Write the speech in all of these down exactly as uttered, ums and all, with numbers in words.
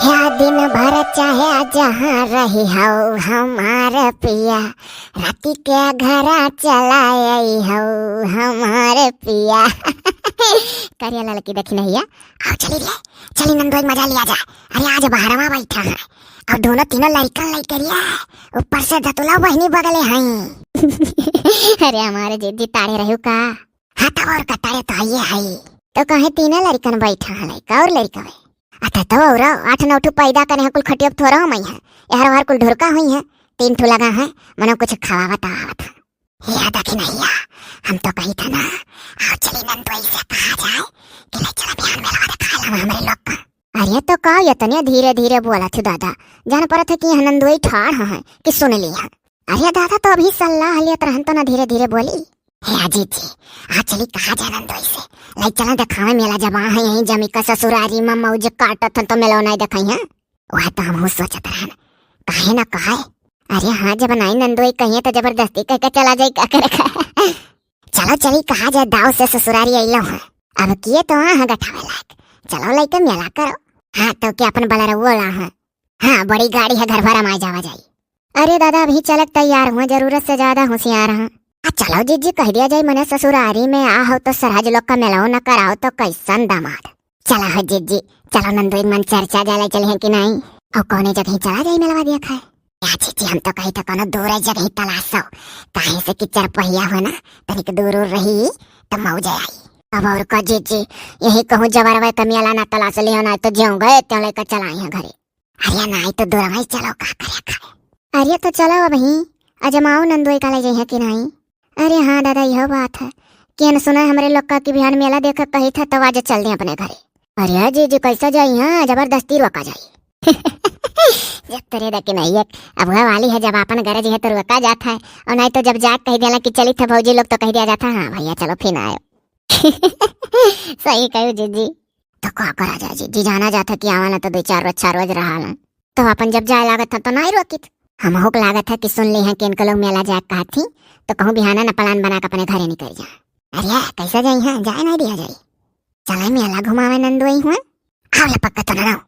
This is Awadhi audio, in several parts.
या दिन भर चाहे जहाँ रही हो हमार पिया, राती के घरा चला आई हो हमार पिया। करिया ललकी देखी नहीं है, आओ चली रे, चली नंदोई मजा लिया जाए। अरे आज बहरवा बैठा है, अब दोनों तीनों लड़कन लइके रिया है, ऊपर से दतुला बहिनी बगले हैं। अरे हमारे जिद्दी तारे रहू का? हाँ तब और का, तारे तो हइये है। तो कहे तीनों लड़कन बैठा है, का और लड़का है? अतः तो और आठ नौ ठो पैदा करे हैं, कुल खटिया पे थोड़ा हम है, यार वार कुल ढुरका हुई है, तीन ठो लगा है, मनो कुछ खवावत आवत है। या देखी नहीं या, हम तो कही था ना, आओ चली नंदोई से कहा जाए कि ले चला बिहान मेला दिखाए ला हमरे लोग का। अरे तो का इतने धीरे धीरे बोला थी दादा, जान पड़त है कि यहाँ नंदोई ठाड़ है कि सुन ली है। अरे दादा तो अभी सलाह लेत रहन तो ना धीरे धीरे बोली। हे अजीत जी, आ चली कहा जाए नंदोई से, ले चला दिखावे मेला जब आ है यहीं जमी का ससुरारी में मौज काटत हन तो मेला नहीं दिखाई है। वह तो हमहू सोचत रहन, काहे ना कहे। अरे हाँ, जब नाई नंदोई कहिए तो जबरदस्ती कह के चला जाई, का करे का। चलो चली कहा जाए, दाव से ससुरारी अइलो है, अब किए तो आ है गठावे लायक। चलो लइके मेला करो। हाँ तो क्या अपन बलरवो ला है? हाँ बड़ी गाड़ी है, घर भर माय जावा जाई। अरे दादा अभी चलक तैयार हुआ, जरूरत से ज्यादा होशियार हैं। आ चलो जीजी कह दिया जाए मने ससुरारी में आ हो तो सरहज लोग का मेलाओ न कराओ तो कैसन दामाद। चला हो जिज्जी, चलो नंदोई मन चर्चा जाले चली है कि नहीं? और कौने जगह चला जाई मेलवा दिया खाए? या जिज्जी, हम तो कही तो कोनो दूर जगह तलाशो, काहे से कि चरपहिया हो ना, तनिक दूर उर रही तो मौज आई। अब और का जिज्जी, यही कहूँ जबरवे का मेला ना तलाश लियो ना तो ज्यों गए त्यों लेकर चला आई हैं घरे। अरे नहीं तो दूर में चलो, का करे खाए? अरे तो चलो अब ही अजमाओ नंदोई का ले जाई है कि नहीं? अरे हाँ दादा, यह बात है कि अन सुना हमरे लोग का कि बिहान मेला देख कही था, तब आज चल दे अपने घरे। अरे जीजी, कैसा जाई? हाँ, जबरदस्ती रोका जाई। जब तेरे दे के नहीं एक अब वह वाली है, जब अपन गरज है तो रोका जाता है, और नहीं तो जब जाके कह देला कि चली थे भौजी लोग तो कह दिया जाता है, हाँ भैया चलो फिर आयो। सही कहू जीजी। तो का करा जाए जीजी, जाना जाता कि आवा ना तो दो चार रोज, चार रोज रहा ना। तो अपन जब जाए लागत था तो नहीं रोकित। हमहू के लागत है कि सुन ली हैं कि इनके लोग मेला जाए कहत थी, तो कहूँ बिहाना न प्लान बना के अपने घरे निकल जा। अरे कैसे जाई हैं, जाए नहीं दिया जाई। चले मेला घुमावे नंदोई हुआ। आओ ले पक्का तो ना रहो।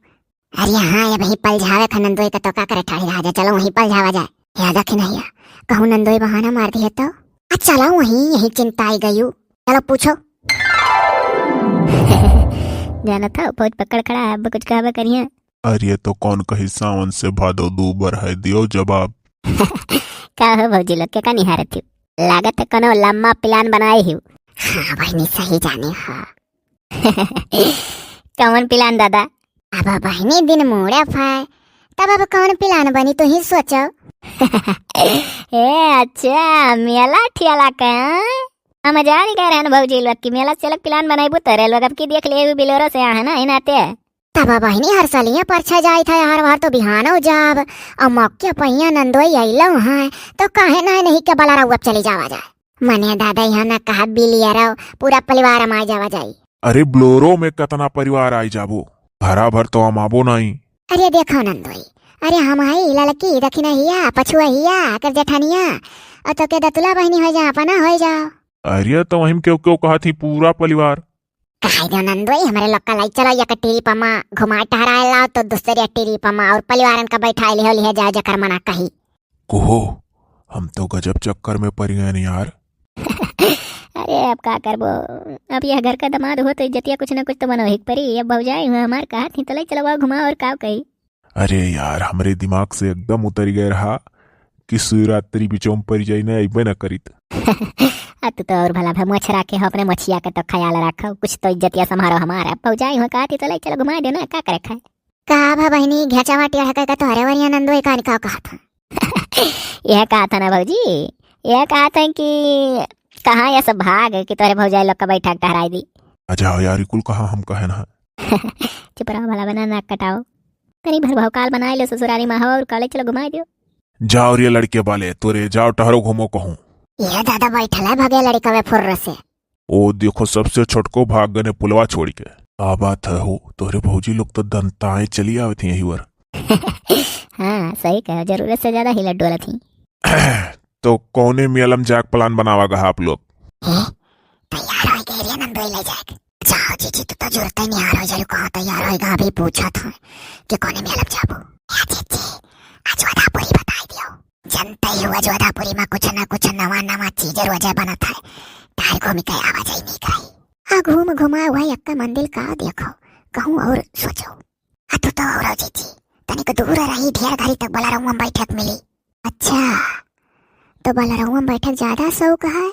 अरे हाँ, ये वहीं पलझावे खा नंदोई का, तो का करे ठाड़ी रहा जा, चलो वहीं पलझावा जाए। याद रखे नहीं है, कहूँ नंदोई बहाना मार दिए तो। आ चलो वहीं, यही चिंता आई गयू। चलो पूछो। जाना था फौज पकड़ खड़ा है, अब कुछ कहबे करिए। अरे तो कौन कही सावन से भादो दू बार है, दियो जवाब। का हो भौजी लोग के का निहारत हो? लागत है कोनो लम्बा प्लान बनाए हो। हाँ बहिनी, सही जाने हो। कौन प्लान दादा? अब बहिनी दिन मोड़े पाए, तब अब कौन प्लान बनी, तू ही सोचो। ए अच्छा, मेला ठेला के, हाँ? हम जान गए रहन भौजी लोग कि मेला चलक प्लान बनाइबू तोरे लोग, अब की देख ले बिलोरो से आहे ना, इनाते। तब बहिनी हर सलिया परछा जाई था, हर बार तो बिहानो जाब, और मौके पहिया नंदोई अइलो हैं, तो काहे ना नहीं के बला रहुआ चली जावा जाए। मने दादा यहाँ ना कहा बिलिया रहो, पूरा परिवार हम आ जावा जाई। अरे ब्लोरो में कितना परिवार आई जाबो, भरा भर तो हम आबो नहीं। अरे देखो नंदोई, अरे हम हई ललकी, दखिना हिया, पछुआ हिया, कर जेठानिया, और तो के दतुला बहिनी हो जा, अपना हो जाओ। अरे तो वहीं क्यों क्यों कहा थी पूरा परिवार? कहे दो नंदोई, हमरे लोग का लाई चलो एक ट्रिप मा घुमा टहराए लाओ, तो दूसरे ट्रिप मा और परिवारन का बैठाए लिहो लिहे जाए जकर मना कही। कोहो, हम तो गजब चक्कर में पड़ गए न यार। अरे अब का करबो, अब यह घर का दामाद हो तो इज्जतिया कुछ ना कुछ तो बनो ही परी। अब भौजाई हुआ हमार कहा थी तो लाई चलो घुमा और का कही। अरे यार, हमरे दिमाग से एकदम उतरी गए रहा कि शिवरात्रि बिचौम परि जाई ना, अइबे ना करित। आ तू तो और भला भा मोछ राखे हो, अपने मोछिया के तो ख्याल रखो, कुछ तो इज्जतिया संभारो हमारा। भौजाई हो कहती तो ले चलो घुमा दे ना, का करे खाए। का भा बहिनी, घेचा वाटी अड़के का तोहरे वरिया नंदोई का निकाव कहा था? यह कहा था ना भौजी, यह कहा था कि कहाँ यह सब भाग कि तोहरे भौजाई लोग का बैठा के टहराई दी। अच्छा यार, ई कुल कहा हम कहे ना। चुप रहो भला, बना नाक कटाओ। तनी भर भौकाल बनाए लो ससुरारी में हवा और कॉलेज चलो घुमाए दियो। जाओ रे लड़के वाले, तोरे जाओ टहरो घूमो कहूँ। ये दादा बैठल है भगे लड़का वे फुर्र से। ओ देखो सबसे छोटको भाग गने पुलवा छोड़ के। का बात है हो, तोरे भौजी लोग तो दंताए चली आवत हैं यही वर। हाँ सही कहो, जरूरत से ज्यादा हिलत डोलत ही। तो कौने मेलम जाक प्लान बनावा गा आप लोग? हैं? तैयार हो गए रे नंदोई ले जाके। जाओ जीजी, तू तो जुरते निहार होइ जालू, कहाँ तैयार होइगा, अभी पूछत हैं कि कौने मेला में जाबू। ए जीजी, अजोधापुरी बताई दियो। जनते ही अजोधापुरी में कुछ न कुछ नवा नवा चीज रोजे बनत है, तार घूमी के आवाजाही नहीं करी। आ घूम घुमा हुआ यक्का मंदिर का देखो, कहूँ और सोचो। आ तू तो और जीजी, तनिक दूर रही, ढेर घरी तक बलरौआ में बैठक मिली। अच्छा, तो बलरौआ में बैठक ज्यादा शौक है,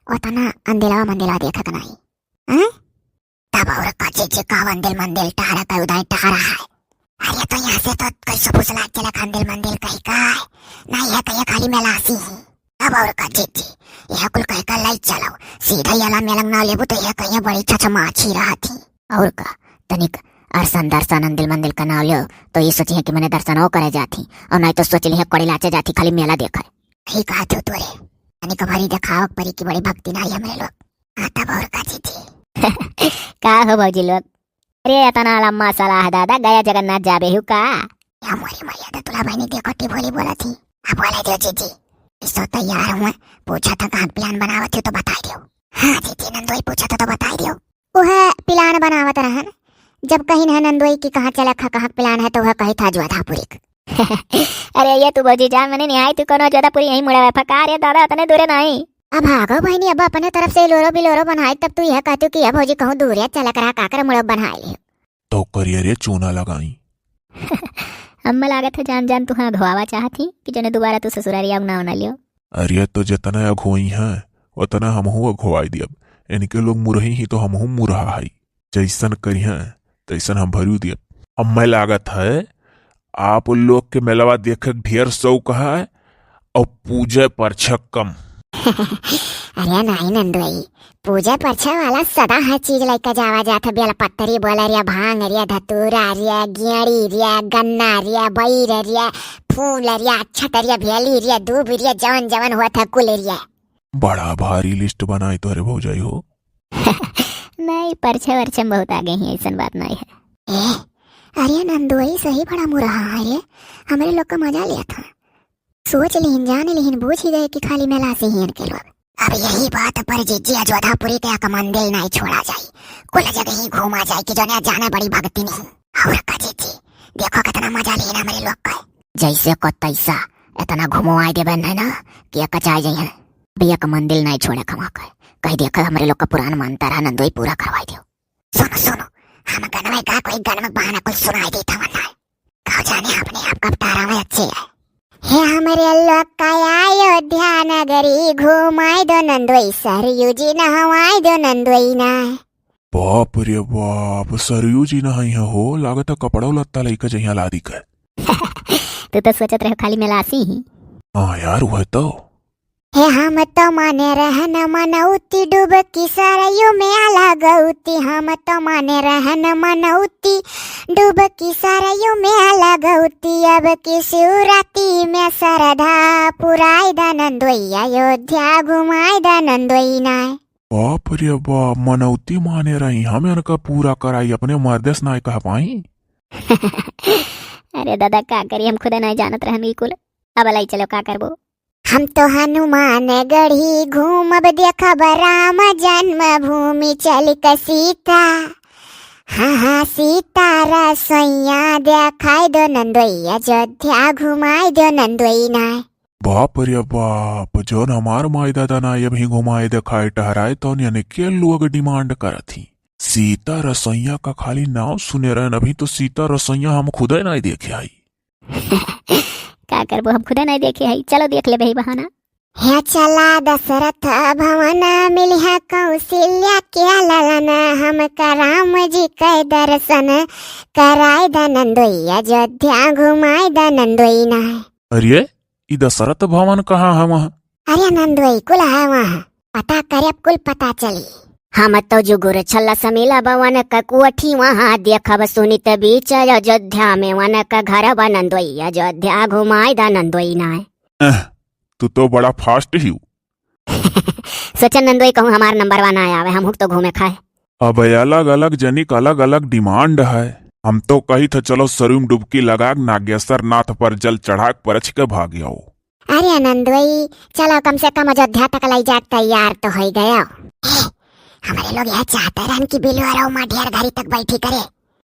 ओतना अंदिलवा मंदिलवा देखक नहीं, हैं? तब और का जीजी, का अंदिल मंदिल टहरा का उदाई टहरा है। अरे तो यहाँ से तो कैसो फुसला चला अंदिल मंदिल कहीं का है, नहीं है कहीं खाली मेलासी ही। तब और का जीजी, यह कुल कह कर लाई चलो, सीधा यला मेलंग ना लेबू तो यह कहीं बड़ी छछमाछी रहत ही। और का, तनिक अरसन दर्शन अंदिल मंदिल का नाव लियो, तो ये सोचिहे कि मने दर्शनो करे जात ही, और नहीं तो सोच लिहे कोड़ी लाचे जात ही, खाली मेला देखे। ठीक कहत हो तोरे, तनिक भरी देखावक परी की बड़ी भक्ति नारी हमरे लोग। हाँ, तब और का जीजी। का हो भौजी लोग? अरे, इतना लम्बा सलाह दादा, गया जगन्नाथ जाबे हु का? या मोरी मर्यादा दुल्हा बहिनी देखो टी भोली बोलत ही। अब बोले दियो जीजी, इसो तैयार हुए, पूछा था कहाँ plan बनावत हो तो बताई दियो। हाँ जीजी, नंदोई पूछा था तो बताई दियो। वह plan बनावत रहन, जब कहिन है नंदोई कि कहाँ चलक है, कहाँ plan है, तो वह कही था अजोधापुरी क। अरे ये तू भौजी जा, मने निहाई तू कोनो अजोधापुरी यहीं मुड़े फका रे दादा, अतने दूरे नहीं। अब भागो बहिनी, अब अपने तरफ से लोरो बिलोरो बनाई, तब तू यह कहतू कि अब भौजी कहूँ दूरे चलक रहा, काकर मुड़े बनाई ले। तो करिया रे चूना लगाई। हम्मे लागत है जान जान तू हाँ घवावा चाहत ही कि जने दोबारा तू ससुरारी आऊ ना होना लियो। अरे तो जितना अघोई हैं, उतना हमहू अघोवाई दियब। इनके लोग मुरही ही तो हमहू मुरहा हई। जैसन करिहें, तैसन हम भरियो दियब। हम्मे लागत है, आप लोग के मेलवा देखे के ढेर शौक है और पूजे परछे कम। अरे नाई नंदोई, पूजे परछे वाला सदा हर चीज लइके जावा जात है। बेलपत्री बोला रे, भांग रे, धतूरा रे, गेड़ी रे, गन्ना रे, बैर रे, फूल रे, अक्षत रे, भेली रे, दूब रे, जवन जवन होत है कुल रे। बड़ा भारी list बनाई तोरे भौजाई हो। नहीं, परछे वरछे में बहुत आगे ही, ऐसन बात नहीं है। ए, अरे नंदोई सही बड़ा मुरहा है रे, हमरे लोग का मजा लिया था। सोच लिहिन, जान लिहिन, बूझ ही गए कि खाली मेलासी ही इनके लोग। अब यही बात पर जीजी अजोधापुरी के एक मंदिर नहीं छोड़ा जाई, कुल जगह ही घूमा जाई कि जने जाने बड़ी भक्ति नहीं। और का जीजी, देखो कितना मजा लिहिन हमरे लोग का। जैसे को तैसा, इतना घुमवाई देबे नहीं ना कि अकचाई जइहें। अब एक मंदिर नहीं छोड़े खमा के, कही देखे हमरे लोग का पुरान मानता रहा नंदोई पूरा करवाई दियो। सुनो सुनो, हम गनवे का कोई गनवे बहाना कुछ सुनाई देता वरना। कहो जाने अपने आप का तारा में अच्छे है। हे हमरे लोग का अयोध्या नगरी घुमाई दो नंदोई, सरयू जी नहवाई दो नंदोई ना। बाप रे बाप, सरयू जी नहाई है हो, लागत है कपड़ा लत्ता लइका जइहाँ लादी के। तू तो सोचत रहे खाली मेलासी ही। हाँ यार, वह तो। हे हम तो माने रहन मनौती, डुबकी सरयू में अलगौती। हम तो माने रहन मनौती, डुबकी सरयू में अलगौती। अब की शिवरात्रि में सरधा पुराई द नंदोई, अयोध्या घुमाई द नंदोई नाय। बाप रे बाप, मनौती माने रही, हम इनका पूरा कराई, अपने मर्दे से नाय कह पाई। अरे दादा, का करी, हम खुदे नाय जानत रहन ई कुल। अब लाई चलो, का करबो? हम तो हनुमानगढ़ी घूमब, देखब राम जन्मभूमि चल के सीता। हाँ, हाँ, सीता रसोइया देखाई दो नंदोई, अयोध्या घुमाई दो नंदोई नाय। बाप रे बाप, जौन हमार माई दादा नाय अभी घुमाए देखाए टहराए, तौन यानी के लोग demand करत ही। सीता रसोइया का खाली नाव सुने रहन, अभी तो सीता रसोइया हम खुदे नाय देखे हई। का करबो, हम खुदे नहीं देखे हई, चलो देख लेबे ही बहाना। हे चला दशरथ भवन मिलिहा कौशल्या के ललन, हमका राम जी के दर्शन कराए द नंदोई, अयोध्या घुमाए द नंदोई ना। अरे, ई दशरथ भवन कहाँ है वहाँ? अरे नंदोई, कुल है वहाँ, पता करे, अब कुल पता चली। हम तो जुगुर छल समीला बवन क कोठी वहाँ देखब सुनित बीच अयोध्या में वन क घर बा नंदोई, अयोध्या घुमाई दा नंदोई नाय। एह, तू तो बड़ा fast ही। सोचन नंदोई कहूँ हमार नंबर वन आय आवे, हम हुक तो घूमे खाए। अब अलग-अलग जनिक अलग-अलग demand है। हम तो कही थे चलो सरू में डुबकी लगा के नागेश्वर नाथ पर जल चढ़ा के परछ के भाग आओ। अरे नंदोई, चलो कम से कम अयोध्या तक लई जाके तैयार तो होई गयो। ए, हमरे लोग यह चाहते रहन कि बिलवरऊ माँ ढेर घरी तक बैठी करे।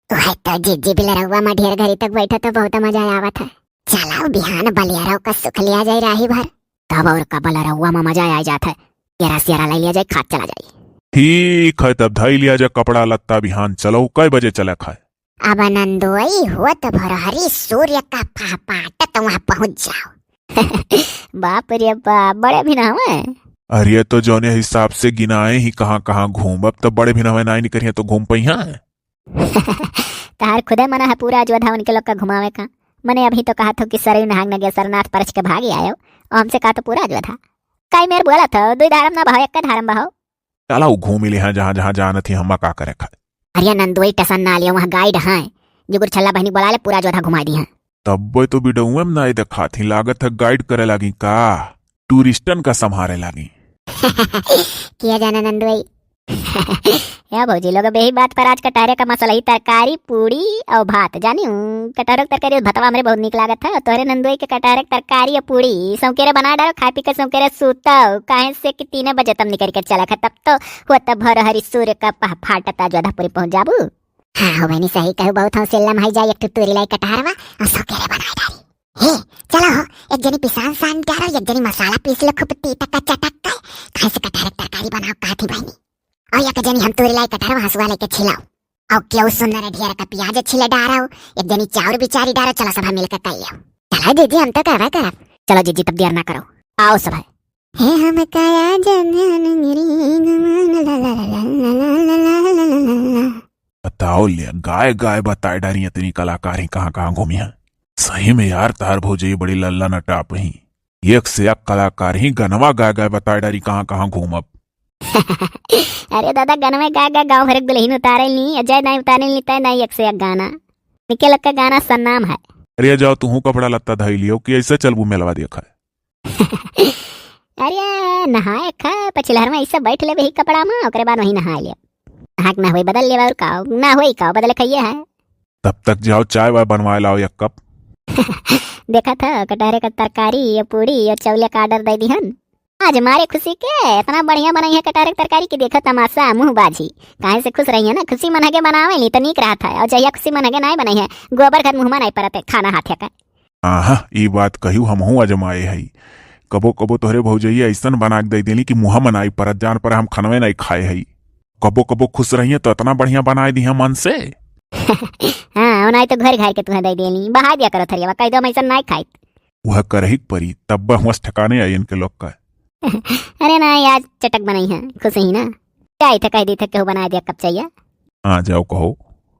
वह तो जिज्जी बिलरउआ माँ ढेर घरी तक बैठा तो बहुत मजा आवत है। चलाओ बिहान बलियरऊ का सुख लिया जाए राही भर। तब और का बलियरउआ माँ मजा आ जात है। येरा सेरा ले लिया जाए, खात चला जाए। ठीक है, तब धई लिया जाए कपड़ा लत्ता, बिहान चलो। कै बजे चले खाए? अब नंदोई होत भोरहरी सूर्य का फहफाटत वहाँ पहुँच जाओ। बाप रे बाप, बड़े भी ना हवे। अरे तो जौने हिसाब से गिनाए ही कहाँ कहाँ घूमब, तब बड़े भी ना हवे, नाई निकरिया तो घूम पइहा। तहार खुदे मना है पूरा अजोधा उनके लोग का घुमावे का। मने अभी तो कहा थो कि सरयू नहाग नगे सरनाथ परछ के भाग आयो, और हमसे कहा तो पूरा अजोधा। काई मेर बोला थो, दुई धारम ना बहो, एक धारम बहो। चला, उ घूमी लिहा जहाँ जहाँ जानत ही, हम्मा का करे खाए। अरे नंदोई, टेंशन ना लियो, वहाँ गाइड हैं, जुगुर छल्ला बहिनी बोला ले, पूरा अजोधा घुमा दिहा। तब्बे तो बिडउए में नाई देखात ही, लागत है गाइड करे लागी का, टूरिस्टन का संभारे लागी। किया जाना नंदोई। या भौजी लोग, अब यही बात पर आज कटहरे का मसलही तरकारी, पूड़ी और भात। जानी हूँ, कटहरे के तरकारी और भतवा हमरे बहुत नीक लागत है, और तोहरे नंदोई के कटहरे के तरकारी और पूड़ी सौकेरे बना डालो, खा पी के सौकेरे सूतो, काहे से कि तीने बजे तब निकल के चला खा, तब तो होत भोरहरी सूर्य का फहफाटत अजोधापुरी पहुँच जाबू। हाँ हो बहिनी, सही कहू, बहुत हौसला लम्हाई जाए, एक ठो तूरी लाई कटहरवा और सौकेरे बनाए डारी। हे, चलो हो, एक जनी पिसान सान डारो, एक जनी मसाला पीस लो खूब तीता का चटक के, खाए से कटहर के तरकारी बनाओ कहत ही बहिनी। और एक जनी हम तूरी लाई कटहरवा हंसुआ लेके छिलाओ। और केहू सुंदर ढेर का प्याज छिले डारो, एक जनी चाउर बिचारी डारो, चलो सब मिलके कर लियो। चलो जीजी, हम तो कहवा करब। चलो जीजी, तब देर ना करो, आओ सब। हे हम काया जन अंगरी गमन ला ला ला ला। बताओ ले, गाय गाय बताए डारी इतनी कलाकार ही कहाँ कहाँ घूमी हैं। सही में यार, तार भौजी बड़ी लल्ला न टाप ही, एक से एक कलाकार ही, गनवा गाय गाय बताए डारी कहाँ कहाँ घूमब। अरे दादा, गनवे गाय गाय गाँव भर के दुल्हन उतारे ली, अजय नाई उतारे ली, तय नाई एक से एक गाना। निके लोग का गाना सन्नाम है। अरे जाओ, तुहू कपड़ा लत्ता धई लियो कि ऐसे चलबू मेलवा देखा है। अरे नहाए खा पछिलहर में ऐसे बैठ लेबे ही कपड़ा में, ओकरे बाद वही नहाए ले। नहाक ना होई बदल लेबा और का, ना होई का बदले खइए है। तब तक जाओ चाय वाय बनवाए लाओ एक कप। देखा था कटहरे का तरकारी, ये पूड़ी और चौले का ऑर्डर दे दिहन। आज मारे खुशी के इतना बढ़िया बनाई है कटहरे की तरकारी कि देखो तमाशा मुँह बाजी। काहे से खुश रही है ना, खुशी मन हगे बनावे ली तो नीक रहत है, और जहिया खुशी मन हगे नाय बनाई है, गोबर घर मुँह में नाय परत है, खाना हाथे का। आहा, ई बात कहू, हमहू आजमाए हई। कबो कबो तोहरे भौजैया ऐसन बना के दे देली कि मुँह में नाई परत, जान पर हम खनवे नाई खाए हई। कबो कबो खुश रहिए तो इतना बढ़िया बनाए दिहे मन से। हाँ, ओनाई तो घर घर के तुहे दे देली, बहा दिया करो थरिया, कह दो हम ऐसन नाई खाइत। वह करही के परी, तब हुआस ठिकाने आई इनके लोग का। अरे ना, आज चटक बनाई है, खुश ही ना। क्या इथे कह दी थे, केहू बनाए दिया कब चाहिए? हाँ, जाओ कहो।